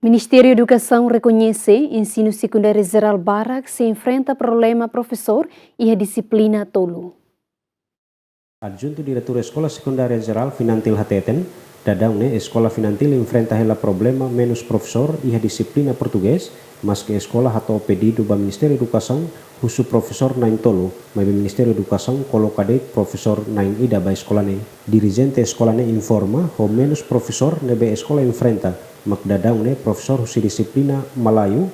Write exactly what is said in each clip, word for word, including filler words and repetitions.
Ministériu Edukasaun rekoñese ensinu sekundáriu jerál barak sei enfrenta problema profesór iha dixiplina tolu. Adjuntu Diretór Eskola Sekundária Jerál Finantil hateten, daudaun ne'e Eskola Finantil enfrenta hela problema menus profesór iha dixiplina portugés, maske eskola hato'o pedidu ba Ministériu Edukasaun husu profesór na'in-tolu, maibé Ministériu Edukasaun koloka de'it profesór na'in-ida ba eskola ne'e. Dirijente eskola ne'e informa, ho menus profesór ne'ebé eskola enfrenta, mak daudaun ne'e profesór husi dixiplina Malayu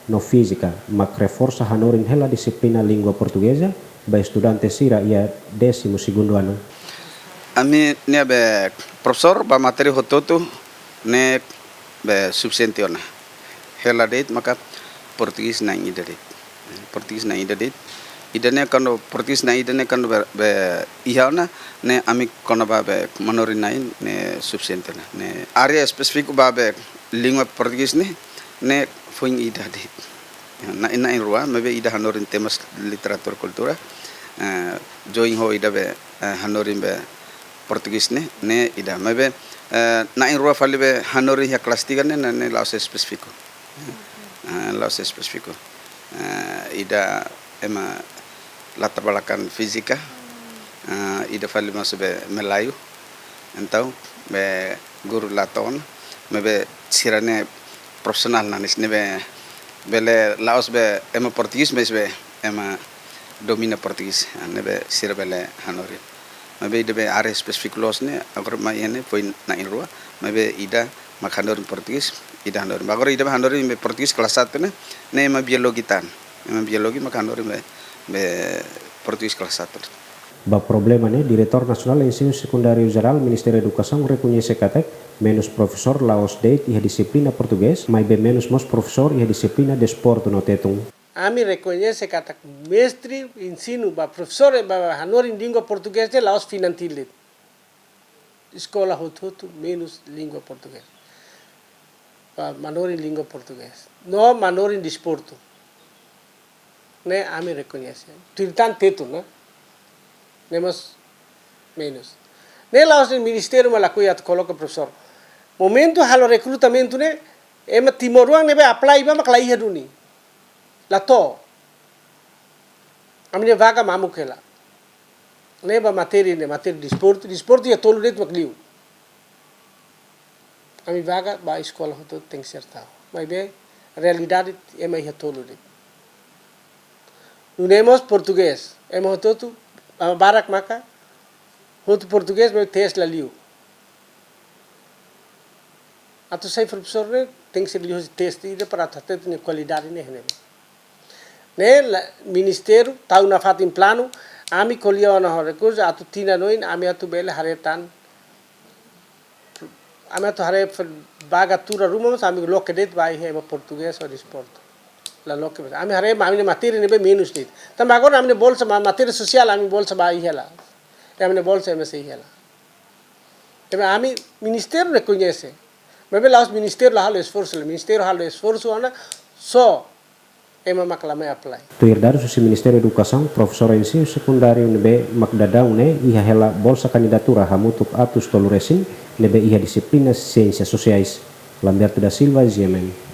no Fízika, mak reforsa hanorin hela dixiplina Língua Portugeza ba estudante sira iha désimu segundu anu. Ami-nia be profesór ba matéria hotu-hotu ne'e be sufisiente ona. Hela de'it maka portugés na'in-ida de'it. Portugés na'in-ida de'it. Ida-ne'e kuandu portugés na'in-ida ne'e kuandu be, be iha ona, ne'e ami kona-ba be manorin na'in ne'e sufisiente ona. Ne'e área espesífiku ba be língua portugés ne'e, ne'e foin ida de'it. Na'in, na'in-rua, maibé ida hanorin temas literatura kultura. Eh, join ho ida be, eh, hanorin be portugés ne'e, ne'e ida. Maibé, eh, na'in-rua fali be hanorin iha klase tiga ne'e, ne'e, ne'e la'ós espesífiku. Eh, la'ós espesífiku. Eh, ida ema latar belakang fízika. Eh, ida fali mós be Malayu. Entaun, be guru la to'o ona, maibé sira-ne'e profisionál nanis, ne'ebé bele la'ós be ema portugés, maibé ema domina portugés, ah, ne'ebé sira bele hanorin. Maibé ida be área espesífiku loos ne'e, agora mai ne'e foin na'in-rua, maibé ida mak hanorin portugés, ida hanorin. Agora ida be hanorin be portugés klase satu ne'e, ne'e ema biologi tan. Ema biologi mak hanorin be, be portugés klase satu. Ba problema ne'e, Diretór Nasionál Ensinu Sekundáriu Jerál Ministériu Edukasaun rekoñese katak menus profesór la'ós de'it iha dixiplina portugés, maibé menus mós profesór iha dixiplina desportu no tetun. Ami rekoñese katak mestre ensinu ba profesór ba hanorin língua portugés ne'e la'ós Finantil de'it. Eskola hotu-hotu menus língua portugés. Ba manorin língua portugés. No manorin desportu. Ne'e ami rekoñese. Tuir tan tetun, ne'e? Ne'e mós menus. Ne'e la'ós ne'e ministériu mak lakohi atu koloka profesór. Momentu halo rekrutamentu ne'e, ema timoroan ne'ebé apply ba mak la iha duni. La to'o. Ami-nia vaga mamuk hela. Ne'e ba matéria ne'e, matéria desportu, desportu iha tolu de'it mak liu. Ami vaga ba eskola hotu tenke ser tau. Maibé realidade ema iha tolu de'it. Nune'e mós portugés, ema hotu-hotu, ah, barak maka, hotu portugés, maibé teste la liu. Atu sai profesór ne'e, tenke ser liuhusi teste ida para atu hatete nia kualidade ne'e iha ne'ebé. Ne'e la, ministériu tau nafatin planu, ami ko'alia ona ho rekursu, atu tinan oin, ami atu bele haree tan. Ami atu haree fe-, vaga tuur ruma, mas ami loke de'it ba iha ema portugés ho desportu. La loke, mas ami haree, ami-nia matéria ne'ebé menus de'it. Tanba agora ami-nia bolsa, ma-, matéria sosiál ami bolsa ba iha hela. Ami-nia bolsa ema sei iha hela. Ema ami ministériu rekoñese. Maibé la'ós ministériu la halo esforsu, la ministériu halo esforsu ona só ema mak la mai apply. Tuir dadus husi Ministériu Edukasaun, profesór ensinu sekundáriu ne'ebé mak daudaun ne'e iha hela bolsa kandidatura hamutuk atus tolu resin, ne'ebé iha dixiplina Siénsias Sosiais. Lamberto da Silva, G M N.